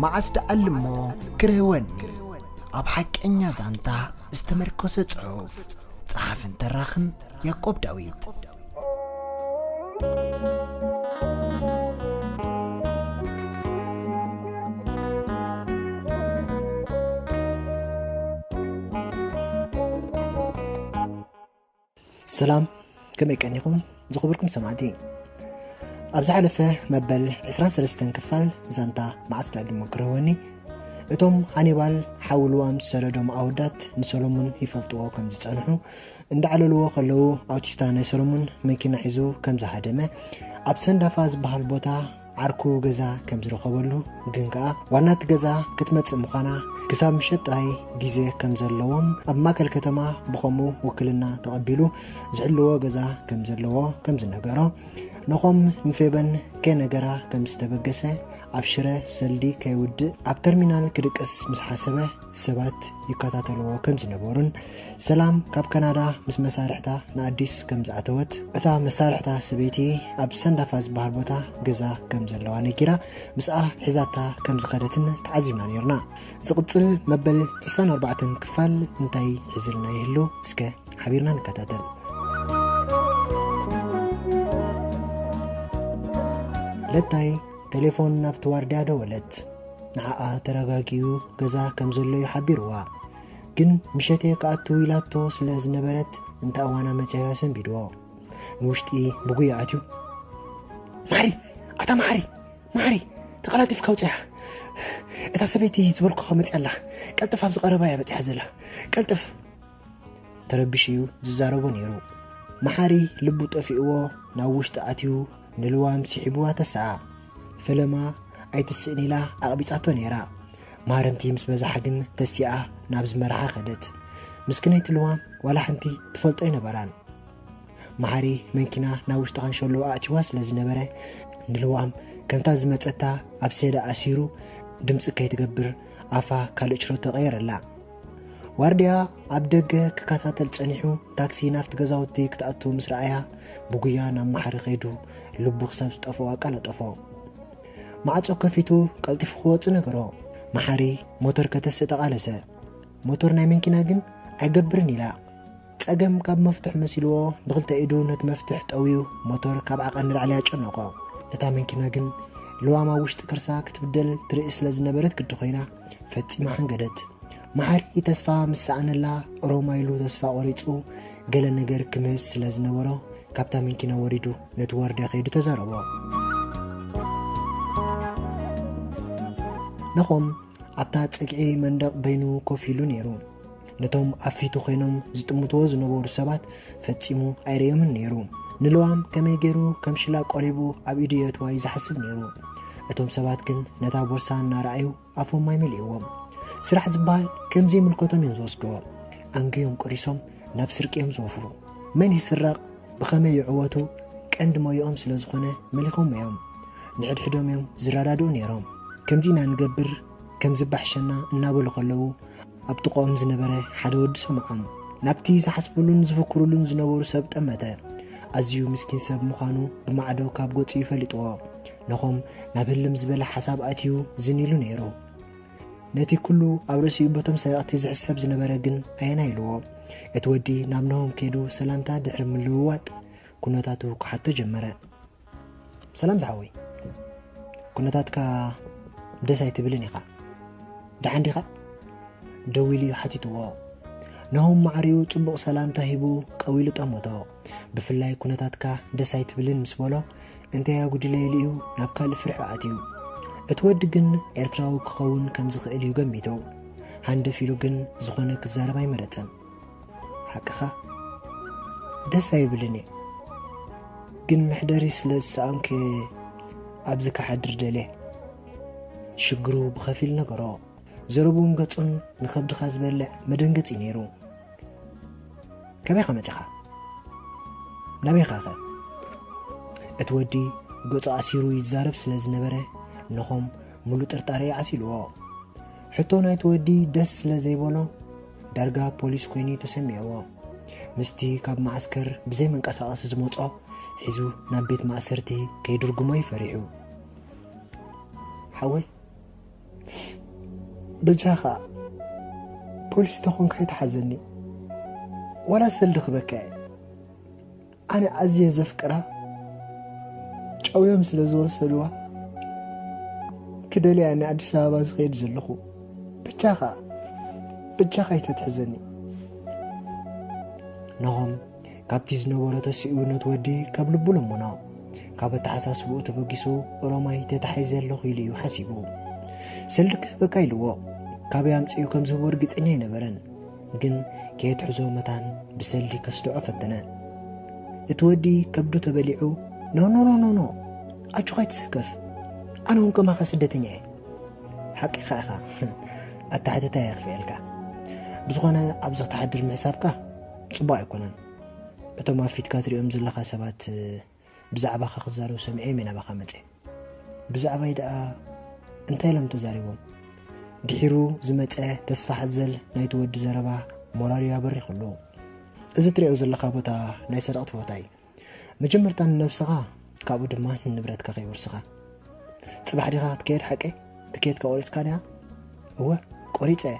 መዓስ ደኣልሞ ክረህወኒ? ኣብ ሓቀኛ ዛንታ ዝተመርኮሰ ጽሑፍ። ጸሓፍን ተራኽን ያዕቆብ ዳዊት። ሰላም፣ ከመይ ቀኒኹም ዝኽብርኩም ሰማዕቲ? ኣብ ዝሓለፈ መበል ዕስራን ሰለስተን ክፋል ዛንታ መዓስ ዳግም ክረህወኒ፣ እቶም ሃኒባል ሓዊ ልዋም ዝሰደዶም ኣወዳት ንሰሎሙን ይፈልጥዎ ከም ዝጸንሑ፣ እንዳዕለልዎ ከለዉ ኣውቲስታ ናይ ሰሎሙን መኪና ሒዙ ከም ዝሃደመ፣ ኣብ ሰንዳፋ ዝበሃል ቦታ ዓርኩ ገዛ ከም ዝረኸበሉ፣ ግን ከኣ ዋናቲ ገዛ ክትመጽእ ምዃና ክሳብ ምሸት ጥራይ ግዜ ከም ዘለዎም፣ ኣብ ማእከል ከተማ ብኸምኡ ውክልና ተቐቢሉ ዝሕልዎ ገዛ ከም ዘለዎ ከም ዝነገሮ፣ ነኾም ንፌበን ከይነገራ ከም ዝተበገሰ፣ ኣብ ሽረ ሰልዲ ከይውድእ ኣብ ተርሚናል ክድቅስ ምስ ሓሰበ፣ ሰባት ይከታተልዎ ከም ዝነበሩን፣ ሰላም ካብ ካናዳ ምስ መሳርሕታ ንኣዲስ ከም ዝኣተወት፣ እታ መሳርሕታ ሰበይቲ ኣብ ሰንዳፋ ዝበሃል ቦታ ገዛ ከም ዘለዋ ነጊራ፣ ምስኣ ሒዛታ ከም ዝኸደትን ተዓዚብና ነይርና። ዝቕጽል መበል ዕስራን ኣርባዕተን ክፋል እንታይ ሒዝልና ይህሉ? እስከ ሓቢርና ንከታተል። ለታይ ቴሌፎን ናብቲ ዋርድያ ደወለት። ንዓኣ ተረጋጊኡ ገዛ ከም ዘሎ እዩ ሓቢርዋ። ግን ምሸቴ ክኣቱ ኢላቶ ስለ ዝነበረት፣ እንተ እዋና መጺኣዮ ሰንቢድዎ። ንውሽጢ ብጉያ ኣትዩ፣ "መሓሪ! ኣታ መሓሪ! መሓሪ! ተቐላጢፍካ ውጽያ! እታ ሰበይቲ ዝበልኩኻ መጺኣ ኣላ። ቀልጥፍ፣ ኣብዚ ቀረባ እያ በጺሓ ዘላ። ቀልጥፍ!" ተረቢሹ እዩ ዝዛረቦ ነይሩ። መሓሪ ልቡ ጠፊእዎ ናብ ውሽጢ ኣትዩ ንልዋም ስሒብዋ ተሰኣ። ፈለማ ኣይትስእን ኢላ ኣቕቢጻቶ ነይራ። ማረምቲ ምስ በዛሓ ግን ተሲኣ ናብ ዝመርሓ ከደት። ምስክነይቲ ልዋም ዋላ ሓንቲ ትፈልጦ ኣይነበራን። መሓሪ መንኪና ናብ ውሽጢ ካንሸሎ ኣእትዋ ስለ ዝነበረ፣ ንልዋም ከምታ ዝመጸታ ኣብ ሴዳ ኣሲሩ ድምጺ ከይትገብር ኣፋ ካልእ ችሮቶ ቀየረላ። ዋርድያ ኣብ ደገ ክከታተል ጸኒሑ፣ ታክሲ ናብቲ ገዛውቲ ክትኣቱ ምስ ረኣያ፣ ብጉያ ናብ መሓሪ ከይዱ፣ ልቡ ክሳብ ዝጠፍኦ ኣቃለጠፎ። ማዕጾ ከፊቱ ቀልጢፉ ክወጽእ ነገሮ። መሓሪ ሞተር ከተስእ ተቓለሰ። ሞተር ናይ መንኪና ግን ኣይገብርን ኢላ። ጸገም ካብ መፍትሕ መሲልዎ፣ ብኽልተ ኢዱ ነቲ መፍትሕ ጠውዩ፣ ሞተር ካብ ዓቐን ንላዕሊ ኣጨነቖ። እታ መንኪና ግን ልዋማ ውሽጢ ከርሳ ክትብደል ትርኢ ስለ ዝነበረት ግዲ ኮይና፣ ፈጺማ ሓንገደት። መሓሪ ተስፋ ምስ ሰኣነላ፣ ኦሮማ ኢሉ ተስፋ ቆሪጹ፣ ገለ ነገር ክምህዝ ስለ ዝነበሮ፣ ካብታ መንኪና ወሪዱ ነቲ ዋርድያ ከይዱ ተዛረቦ። ነኾም ኣብታ ጽግዒ መንደቕ በይኑ ኮፍ ኢሉ ነይሩ። ነቶም ኣብ ፊቱ ኮይኖም ዝጥምትዎ ዝነበሩ ሰባት ፈጺሙ ኣይርእዮምን ነይሩ። ንልዋም ከመይ ገይሩ ከም ሽላ ቆሪቡ ኣብ ኢዱ የእትዋ እዩ ዝሓስብ ነይሩ። እቶም ሰባት ግን ነታ ቦርሳ እናረኣዩ ኣፎም ኣይመልእዎም። ስራሕ ዝበሃል ከም ዘይምልከቶም እዮም ዝወስድዎ። ኣንግዮም ቆሪሶም ናብ ስርቂ እዮም ዝወፍሩ። መን ይስረቕ፣ ብኸመይ ይዕወቱ፣ ቀንዲ ሞያኦም ስለ ዝኾነ መሊኾም እዮም። ንሕድሕዶም እዮም ዝረዳድኡ ነይሮም። ከምዚ ኢና ንገብር፣ ከምዚ ባሕሸና እናበሉ ከለዉ፣ ኣብ ጥቕኦም ዝነበረ ሓደ ወዲ ሰምዖም። ናብቲ ዝሓስብሉን ዝፍክሩሉን ዝነበሩ ሰብ ጠመተ። ኣዝዩ ምስኪን ሰብ ምዃኑ ብማዕዶ ካብ ገጹ እዩ ፈሊጥዎ። ነኾም ናብ ህልም ዝበለ ሓሳብ ኣትዩ ዝን ኢሉ ነይሩ። ነቲ ኩሉ ኣብ ርእሲኡ በቶም ሰረቕቲ ዝሕሰብ ዝነበረ ግን ኣየናይ ኢልዎ። እቲ ወዲ ናብ ነሆም ከይዱ ሰላምታ ድሕሪ ምልውዋጥ፣ ኩነታቱ ክሓቶ ጀመረ። "ሰላም ዝሓወይ፣ ኩነታትካ ደስ ኣይትብልን ኢኻ። ደሓን ዲኻ?" ደዊሉ እዩ ሓቲትዎ። ነሆም ማዕሪኡ ጽቡቕ ሰላምታ ሂቡ ቀዊሉ ጠመቶ። ብፍላይ "ኩነታትካ ደስ ኣይትብልን" ምስ በሎ፣ እንታይ ኣጉዲለ ኢሉ እዩ ናብ ካልእ ፍርሒ ኣትዩ። እቲ ወዲ ግን ኤርትራዊ ክኸውን ከም ዝኽእል እዩ ገሚቱ። ሃንደፍ ኢሉ ግን ዝኾነ ክዛረብ ኣይመረጸን። "ሓቅኻ ደስ ኣይብልን እዩ፣ ግን መሕደሪ ስለ ዝሰኣንኩ ኣብዚ ክሓድር ደልየ። ሽግሩ ብኸፊል ነገሮ። ዘረብኡን ገጹን ንኸብድኻ ዝበልዕ መደንገጺ ነይሩ። ከበይኻ መጺኻ? ናበይኻኸ?" እቲ ወዲ ገጹ ኣሲሩ ይዛረብ ስለ ዝነበረ፣ ነኾም ሙሉእ ጥርጣረ እዩ ዓሲልዎ። ሕቶ ናይቲ ወዲ ደስ ስለ ዘይበሎ፣ ዳርጋ ፖሊስ ኮይኑ እዩ ተሰሚዕዎ። ምስቲ ካብ መዓስከር ብዘይ መንቀሳቐሲ ዝመጾ ሒዙ ናብ ቤት ማእሰርቲ ከይድርግሞ እዩ ፈሪሑ። "ሓወይ፣ በጃኻ ፖሊስ ተኾንካ ይትሓዘኒ፣ ዋላ ሰልዲ ክበካ እየ። ኣነ ኣዝየ ዘፍቅራ፣ ጨውዮም ስለ ዝወሰድዋ፣ ክደልያ ንኣዲስ ኣበባ ዝኸይድ ዘለኹ። በጃኻ በጃኻ ይተትሕዘኒ። ናሆም ካብቲ ዝነበሮ ተሲኡ ነቲ ወዲ ካብ ልቡ ለመኖ። ካብ ኣተሓሳስብኡ ተበጊሱ፣ ኦሮማይ ተታሒዘ ኣለኹ ኢሉ እዩ ሓሲቡ። ሰልዲ ክህበካ ኢልዎ፣ ካበይ ኣምጺኡ ከም ዝህቦ ርግጸኛ ኣይነበረን። ግን ከየትሕዞ መታን ብሰልዲ ከስድዖ ፈተነ። እቲ ወዲ ከብዱ ተበሊዑ፣ ኖ ኖ ኖ ኖ ኖ፣ ኣጆኻ ኣይትሰከፍ፣ ኣነ እውን ከማኻ ስደተኛ እየ። ሓቂኻ ኢኻ፣ ኣተሓትታ እየ ክፍኤልካ። ብዝኾነ ኣብዚ ክትሓድር ምሕሳብካ ጽቡቕ ኣይኮነን። እቶም ኣብ ፊትካ ትሪኦም ዘለኻ ሰባት ብዛዕባኻ ክዛረቡ ሰሚዐ እየ ናባኻ መጸ። ብዛዕባይ ደኣ እንታይ ኢሎም ተዛሪቦም? ድሒሩ ዝመጸ ተስፋ ሓዘል ናይቲ ወዲ ዘረባ ሞራልዩ ኣበሪኹሉ። እዚ ትሪኦ ዘለኻ ቦታ ናይ ሰረቕቲ ቦታ እዩ። መጀመርታ ንነብስኻ፣ ካብኡ ድማ ንንብረትካ ከይወርስኻ። ጽባሕ ዲኻ ክትከየድ ሓቀይ? ትኬትካ ቆሪጽካ ዲኻ? እወ፣ ቆሪጸ እየ።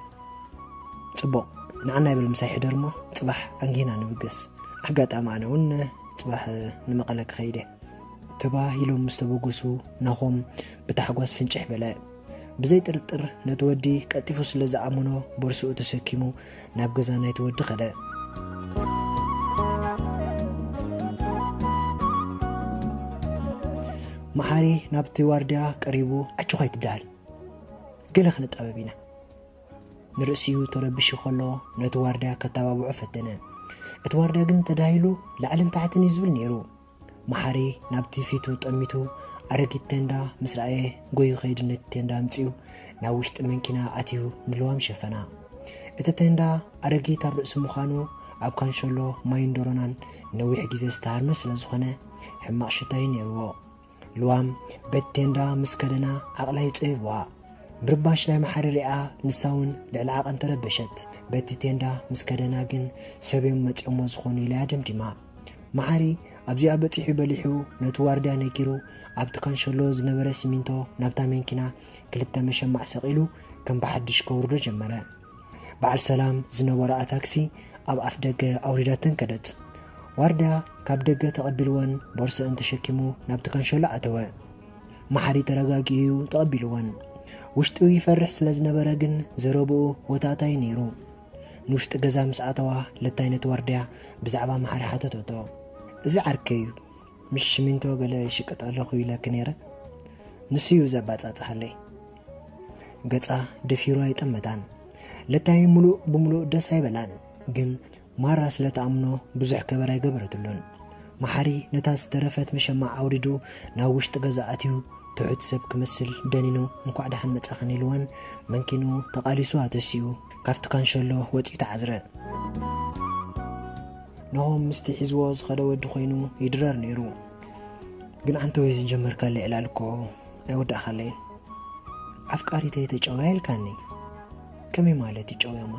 ጽቡቕ፣ ንዓና ይብል ምሳይ ሕደር እሞ ጽባሕ ኣንጊህና ንብገስ። ኣጋጣሚ ኣነ እውን ጽባሕ ንመቐለ ክኸይድ እየ። ተባሂሎም ምስ ተበገሱ፣ ናሆም ብታሕጓስ ፍንጭሕ በለ። ብዘይ ጥርጥር ነቲ ወዲ ቀልጢፉ ስለ ዝኣመኖ፣ ቦርስኡ ተሰኪሙ ናብ ገዛ ናይቲ ወዲ ከደ። መሓሪ ናብቲ ዋርድያ ቀሪቡ፣ ኣጆኻ ኣይትደሃል፣ ገለ ክንጣበብ ኢና። ንርእሲኡ ተረቢሹ ከሎ ነቲ ዋርድያ ከታባብዖ ፈተነ። እቲ ዋርድያ ግን ተዳሂሉ ላዕልን ታሕትን እዩ ዝብል ነይሩ። መሓሪ ናብቲ ፊቱ ጠሚቱ ኣረጊት ቴንዳ ምስ ረኣየ፣ ጎዩ ከይዱ ነቲ ቴንዳ ኣምጺኡ ናብ ውሽጢ መንኪና ኣትዩ ንልዋም ሸፈና። እቲ ቴንዳ ኣረጊት ኣብ ርእሲ ምዃኑ፣ ኣብ ካንሸሎ ማይን ዶሮናን ነዊሕ ግዜ ዝተሃርመ ስለ ዝኾነ፣ ሕማቕ ሽታ እዩ ነይርዎ። ልዋም በቲ ቴንዳ ምስ ከደና ዓቕላ ይጸይብዋ። ምርባሽ ናይ መሓሪ ሪኣ፣ ንሳ እውን ልዕሊ ዓቐን ተረበሸት። በቲ ቴንዳ ምስ ከደና ግን ሰብ እዮም መጺኦሞ ዝኾኑ ኢላ እያ ደምዲማ። መሓሪ ኣብዚኣ በጺሑ በሊሑ ነቲ ዋርድያ ነጊሩ፣ ኣብቲ ካንሸሎ ዝነበረ ሲሚንቶ ናብታ መንኪና ክልተ መሸማዕ ሰቒሉ ከም ብሓድሽ ከውርዶ ጀመረ። በዓል ሰላም ዝነበረኣ ታክሲ ኣብ ኣፍ ደገ ኣውሪዳተን ከደት። ዋርድያ ካብ ደገ ተቐቢልወን ቦርሰአን ተሸኪሙ ናብቲ ካንሸሎ ኣተወ። መሓሪ ተረጋጊኡ እዩ ተቐቢልወን። ውሽጡ ይፈርሕ ስለ ዝነበረ ግን ዘረብኡ ወታእታይ ነይሩ። ንውሽጢ ገዛ ምስ ኣተዋ ለታይ ነቲ ዋርድያ ብዛዕባ መሓሪ ሓተተቶ። እዚ ዓርከይ እዩ፣ ምስ ሽሚንቶ ገለ ይሽቅጥ ኣለኹ ኢለኪ ነይረ። ንሱ እዩ ዘባጻጽሓለይ። ገጻ ደፊሩ ኣይጠመታን። ለታይ ምሉእ ብምሉእ ደስ ኣይበላን፣ ግን ማራ ስለ ተኣምኖ ብዙሕ ከበር ኣይገበረትሉን። መሓሪ ነታ ዝተረፈት መሸማዕ ኣውሪዱ ናብ ውሽጢ ገዛ ኣትዩ ትሑት ሰብ ክመስል ደኒኑ እንኳዕ ደሓን መጻኽን ኢልወን መንኪኑ ተቓሊሱ ኣተሲኡ ካብቲ ካንሸሎ ወጺኡ ተዓዝረ። ናሆም ምስቲ ሒዝዎ ዝኸደ ወዲ ኮይኑ ይድረር ነይሩ። ግን ዓንተወይ ዝጀመርካለይ ዕላል እኮ ኣይወዳእካለይን። ኣፍቃሪተይ ተጨውያ ኢልካኒ። ከመይ ማለት እዩ ጨውዮማ?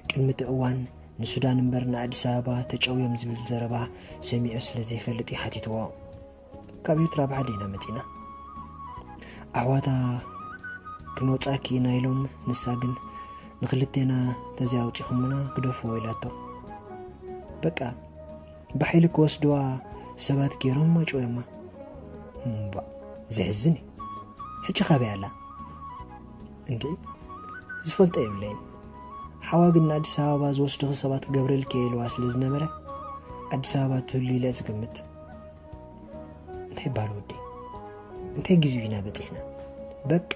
ቅድሚ እቲ እዋን ንሱዳን እምበር ንኣዲስ ኣበባ ተጨውዮም ዝብል ዘረባ ሰሚዑ ስለ ዘይፈልጥ እዩ ሓቲትዎ። ካብ ኤርትራ ብሓደ ኢና መጺና። ኣሕዋታ ክንወጻኪ ኢና ኢሎም፣ ንሳ ግን ንኽልቴና ተዘይ ኣውጺኹምና ግደፍዎ ኢላቶ። በቃ ብሓይሊ ክወስድዋ ሰባት ገይሮም ኣጭወዮማ። እምባ፣ ዘሕዝን እዩ። ሕጂ ካበይ ኣላ? እንድዒ፣ ዝፈልጦ የብለይን። ሓዋ ግን ንኣዲስ ኣበባ ዝወስዱኺ ሰባት ክገብረልኪ እየ ኢልዋ ስለ ዝነበረ፣ ኣዲስ ኣበባ ትህሉ ኢለ ዝግምት። እንታይ ይበሃል ወደይ? እንታይ ግዜኡ ኢና በጺሕና? በቃ፣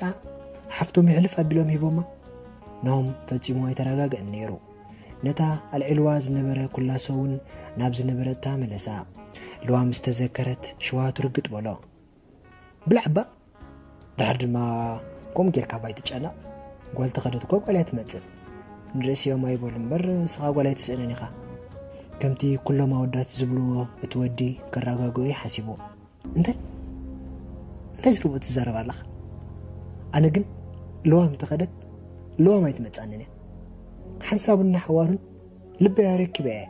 ሓፍቶም ይሕልፍ ኣቢሎም ሂቦማ። ናሆም ፈጺሙ ኣይተረጋግአን ነይሩ። ነታ ኣልዒልዋ ዝነበረ ኩላሶ እውን ናብ ዝነበረታ መለሳ። ልዋ ምስ ተዘከረት ሽዋ ትርግጥ በሎ። ብላዕ እባ። ድሓር ድማ ከምኡ ጌርካ እባ ኣይትጨነቕ። ጓል ተኸደት እኮ ጓል እያ ትመጽእ። ንርእሲኦም ኣይበሉ እምበር ንስኻ ጓል ኣይትስእንን ኢኻ። ከምቲ ኩሎም ኣወዳት ዝብልዎ እቲ ወዲ ከረጋግኦ እዩ ሓሲቡ። እንታይ? እንታይ ዝርብኡ ትዛረብ ኣለኻ? ኣነ ግን ለዋም ተኸደት ለዋም ኣይትመጻንን እያ። ሓንሳብን ንሓዋሩን ልበይ ኣረኪበ እየ።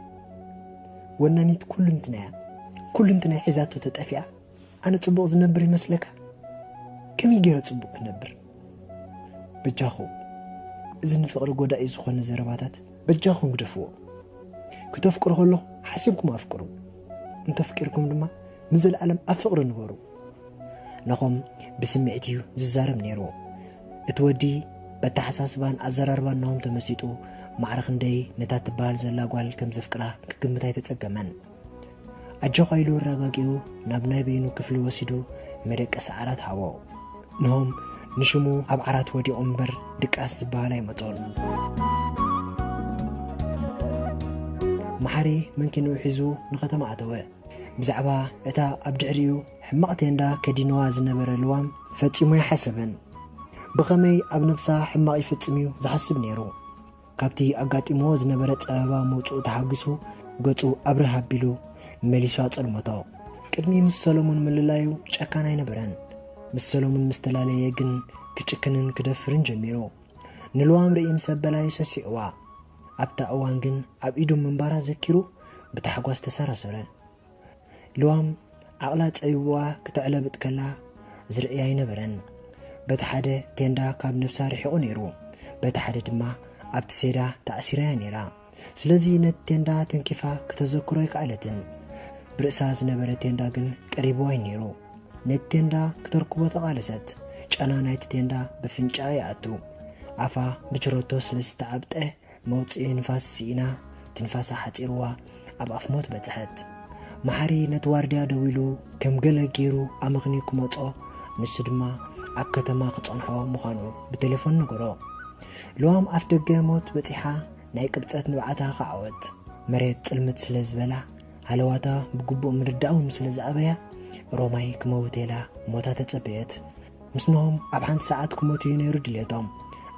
ወናኒት ኩልንትናያ፣ ኩልንትናይ ሒዛቶ ተጠፊኣ፣ ኣነ ጽቡቕ ዝነብር ይመስለካ? ከመይ ገይረ ጽቡቕ ክነብር? በጃኹ፣ እዚ ንፍቕሪ ጎዳኢ ዝኾነ ዘረባታት በጃኹም ግደፍዎ። ክተፍቅሩ ከለኹ ሓሲብኩም ኣፍቅሩ። እንተፍቂርኩም ድማ ንዘለኣለም ኣብ ፍቕሪ ንበሩ። ነኾም ብስምዒት እዩ ዝዛረብ ነይሩ። እቲ ወዲ በተሓሳስባን ኣዘራርባን ናሆም ተመሲጡ፣ ማዕረ ክንደይ ነታ ትበሃል ዘላ ጓል ከም ዘፍቅራ ክግምት ኣይተጸገመን። ኣጆኻ ኢሉ ኣረጋጊኡ ናብ ናይ በይኑ ክፍሊ ወሲዱ መደቀሲ ዓራት ሃቦ። ነሆም ንሽሙ ኣብ ዓራት ወዲቑ እምበር ድቃስ ዝበሃል ኣይመጾን። መሓሪ መንኪንኡ ሒዙ ንኸተማ ኣተወ። ብዛዕባ እታ ኣብ ድሕሪኡ ሕማቕ ቴንዳ ከዲንዋ ዝነበረ ልዋም ፈጺሙ ኣይሓሰበን። ብኸመይ ኣብ ነብሳ ሕማቕ ይፍጽም እዩ ዝሓስብ ነይሩ። ካብቲ ኣጋጢምዎ ዝነበረ ጸበባ መውጽኡ ተሓጒሱ፣ ገጹ ኣብርህ ኣቢሉ መሊሱ ኣጸልመቶ። ቅድሚ ምስ ሰሎሞን ምልላዩ ጨካን ኣይነበረን። ምስ ሰሎሞን ምስ ተላለየ ግን ክጭክንን ክደፍርን ጀሚሩ። ንልዋም ርእይ ምስ ኣበላዩ ሰሲዕዋ። ኣብታ እዋን ግን ኣብ ኢዱ ምንባራ ዘኪሩ ብታሕጓስ ተሰራሰረ። ልዋም ዓቕላ ጸቢብዋ ክተዕለብጥ ከላ ዝርእያ ኣይነበረን። በቲ ሓደ ቴንዳ ካብ ነብሳ ርሒቑ ነይሩ፣ በቲ ሓደ ድማ ኣብቲ ሴዳ ተኣሲራያ ነይራ። ስለዚ ነቲ ቴንዳ ተንኪፋ ክተዘክሮ ኣይከኣለትን። ብርእሳ ዝነበረ ቴንዳ ግን ቀሪብዋ እዩ ነይሩ። ነቲ ቴንዳ ክተርክቦ ተቓለሰት። ጨና ናይቲ ቴንዳ ብፍንጫ ይኣቱ። ኣፋ ብችረቶ ስለ ዝተዓብጠ መውጽኢ ንፋስ ስኢና፣ ትንፋሳ ሓጺርዋ ኣብ ኣፍ ሞት በጽሐት። መሓሪ ነቲ ዋርድያ ደዊሉ ከም ገለ ገይሩ ኣመኽንዩ ክመጾ፣ ንሱ ድማ ኣብ ከተማ ክጸንሖ ምዃኑ ብቴሌፎን ነገሮ። ልዋም ኣፍ ደገ ሞት በጺሓ ናይ ቅብጸት ንብዓታ ከዓወት። መሬት ጽልምት ስለ ዝበላ፣ ሃለዋታ ብግቡእ ምርዳእ እውን ስለ ዝኣበያ፣ ሮማይ ክመውት ኢላ ሞታ ተጸበየት። ምስ ነሆም ኣብ ሓንቲ ሰዓት ክሞቱ እዩ ነይሩ ድልየቶም።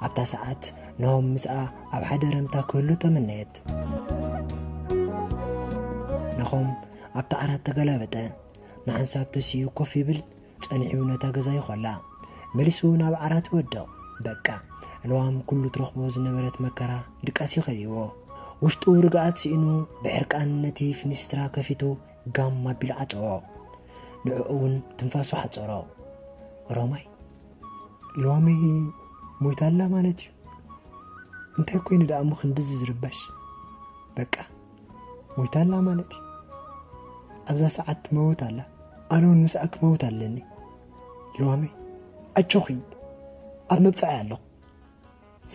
ኣብታ ሰዓት ነሆም ምስኣ ኣብ ሓደ ረምታ ክህሉ ተመነየት። ነሆም ኣብቲ ዓራት ተገላበጠ። ንሓንሳብ ተሲኡ ኮፍ ይብል፣ ጸኒሑ ነታ ገዛ ይኾላ። መሊሱ ናብ ዓራት ይወድቕ። በቃ፣ ልዋም ኩሉ ትረኽቦ ዝነበረት መከራ ድቃስ ይኸልእዎ። ውሽጡ ርግኣት ስኢኑ ብሕርቃን ነቲ ፍኒስትራ ከፊቱ ጋም ኣቢሉ ዓጸዎ። ንዕኡ እውን ትንፋሱ ሓጸሮ። ሮማይ፣ ሎሚ ሞይታ ኣላ ማለት እዩ። እንታይ ኮይኑ ደኣ እሞ ክንድዚ ዝርበሽ? በቃ ሞይታ ኣላ ማለት እዩ። ኣብዛ ሰዓት ትመውት ኣላ፣ ኣነ እውን ምስኣ ክመውት ኣለኒ። ሎሚ ኣጆኺ፣ ኣብ መብጽዓ ኣለኹ።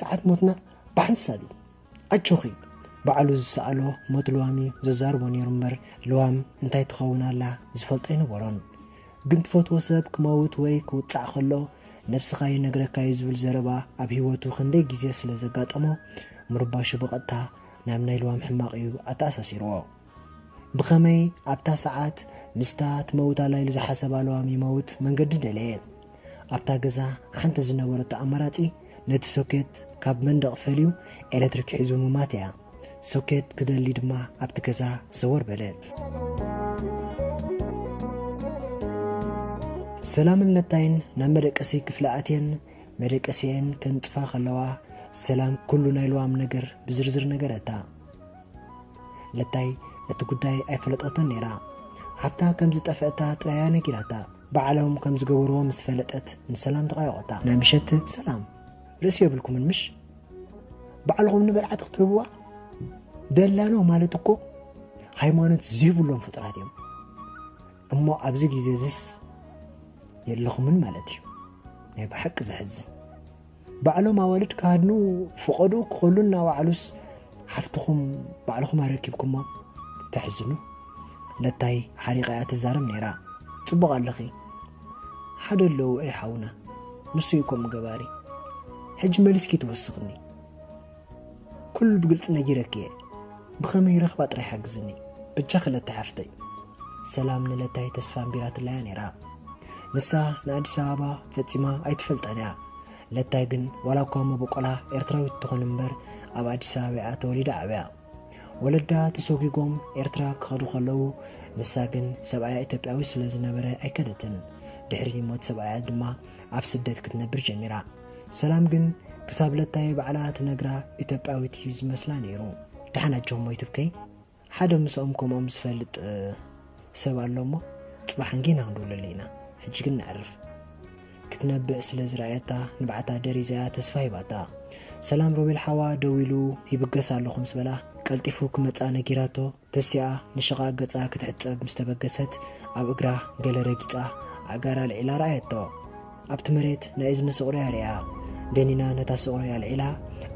ሰዓት ሞትና ብሓንሳብ እዩ። ኣጆኺ፣ ባዕሉ ዝሰኣሎ ሞት ልዋም እዩ ዘዛርቦ ነይሩ እምበር፣ ልዋም እንታይ ትኸውን ኣላ ዝፈልጦ ኣይነበሮን። ግን ትፈትዎ ሰብ ክመውት ወይ ክውጻዕ ከሎ፣ ነብስኻ ይነግረካ እዩ ዝብል ዘረባ ኣብ ህይወቱ ክንደይ ግዜ ስለ ዘጋጠሞ፣ ምርባሹ ብቐጥታ ናብ ናይ ልዋም ሕማቕ እዩ ኣተኣሳሲርዎ። ብኸመይ ኣብታ ሰዓት ምስታ ትመውት ኣላ ኢሉ ዝሓሰባ ልዋም ይመውት መንገዲ ደለየ። ኣብታ ገዛ ሓንቲ ዝነበረቶ ኣማራጺ፣ ነቲ ሶኬት ካብ መንደቕ ፈልዩ ኤሌክትሪክ ሒዙ ምማት እያ። ሶኬት ክደሊ ድማ ኣብቲ ገዛ ዘወር በለ። ሰላምን ለታይን ናብ መደቀሲ ክፍሊ ኣትየን መደቀሲኤን ከንጽፋ ከለዋ፣ ሰላም ኩሉ ናይ ልዋም ነገር ብዝርዝር ነገረታ። ለታይ እቲ ጉዳይ ኣይፈለጠቶን ነይራ። ሓፍታ ከም ዝጠፍአታ ጥራያ ነጊራታ። ባዕሎም ከም ዝገበርዎ ምስ ፈለጠት ንሰላም ተቓየቖታ። ናይ ምሸት ሰላም፣ ርእሲ የብልኩምን ምሽ? ባዕልኹም ንመርዓቲ ክትህብዋ? ደላሎ ማለት እኮ ሃይማኖት ዘይብሎም ፍጡራት እዮም። እሞ ኣብዚ ግዜ እዚስ የለኹምን ማለት እዩ። ናይ ብሓቂ ዘሕዝን። ባዕሎም ኣዋልድ ክሃድኑ ፍቐዱ ክኸሉ እናወዓሉስ ሓፍትኹም ባዕልኹም ኣረኪብኩሞ ተሕዝኑ። ለታይ ሓሪቓ እያ ትዛረብ ነይራ። ጽቡቕ ኣለኺ። ሓደ ኣለዎ እየ ሓውና። ንሱ እዩ ከምኡ ገባሪ። ሕጂ መሊስኪ ትወስኽኒ። ኩሉ ብግልጺ ነጊረኪ እየ። ብኸመይ ረኽባ ጥራይ ሓግዝኒ። በጃኺ ለታይ ሓፍተይ። ሰላም ንለታይ ተስፋ ኣንቢራትላ እያ ነይራ። ንሳ ንኣዲስ ኣበባ ፈጺማ ኣይትፈልጣን እያ። ለታይ ግን ዋላ እኳ መበቆላ ኤርትራዊት ትኹን እምበር፣ ኣብ ኣዲስ ኣበባ እያ ተወሊዳ ዓብያ። ወለዳ ተሰጒጎም ኤርትራ ክኸዱ ከለዉ፣ ንሳ ግን ሰብኣያ ኢትዮጵያዊ ስለ ዝነበረ ኣይከደትን። ድሕሪ ሞት ሰብኣያ ድማ ኣብ ስደት ክትነብር ጀሚራ። ሰላም ግን ክሳብ ለታይ ባዕላ ትነግራ ኢትዮጵያዊት እዩ ዝመስላ ነይሩ። ደሓን ኣጆኹም ሞይትብከይ። ሓደ ምስኦም ከምኦም ዝፈልጥ፣ እ፣ ሰብ ኣሎ እሞ፣ ጽባሕ እንጌና ክንድውለሉ ኢና። ሕጂ ግን ነዕርፍ። ክትነብዕ ስለ ዝረኣየታ፣ ንብዓታ ደሪዛያ ተስፋ ሂባታ። ሰላም ሮቤል ሓዋ ደዊሉ ይብገስ ኣለኹ ምስ በላ፣ ቀልጢፉ ክመጻ ነጊራቶ። ተሲኣ ንሽቓ ገጻ ክትሕጸብ ምስ ተበገሰት፣ ኣብ እግራ ገለ ረጊጻ፣ ኣእጋራ ኣልዒላ ረኣየቶ። ኣብቲ መሬት ናይ እዝኒ ስቑሪ ኣርእያ። ደኒና ነታ ስቑሪ ኣልዒላ፣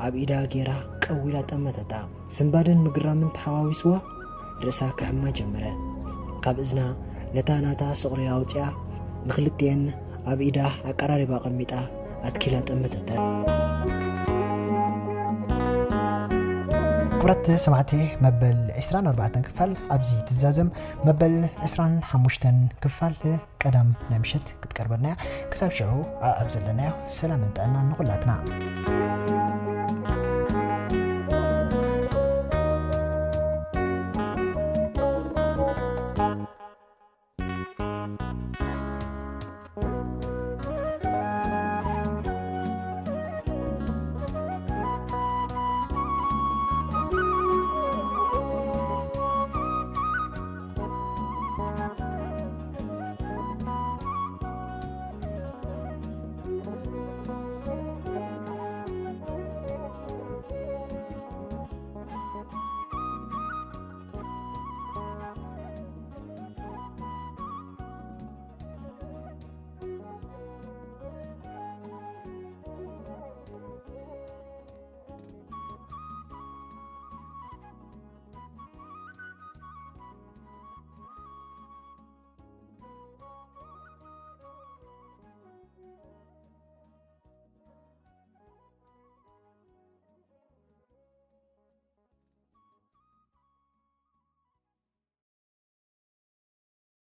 ኣብ ኢዳ ጌራ ቀዊላ ጠመተታ። ስንባደን ምግራምን ተሓዋዊስዋ፣ ርእሳ ክሕማ ጀመረ። ካብ እዝና ነታ ናታ ስቑሪ ኣውጺኣ፣ ንኽልቲኤን ኣብ ኢዳ ኣቀራሪባ ኣቐሚጣ፣ ኣትኪላ ጠመተተን። ክቡራት ሰማዕቲ፣ መበል ዕስራን ኣርባዕተን ክፋል ኣብዚ ትዛዘም፣ መበል ዕስራን ሓሙሽተን ክፋል ቀዳም ናይ ምሸት ክትቀርበልና እያ። ክሳብ ሽዑ፣ ኣኣብ ዘለናዮ ሰላምን ጥዕናን ንኹላትና።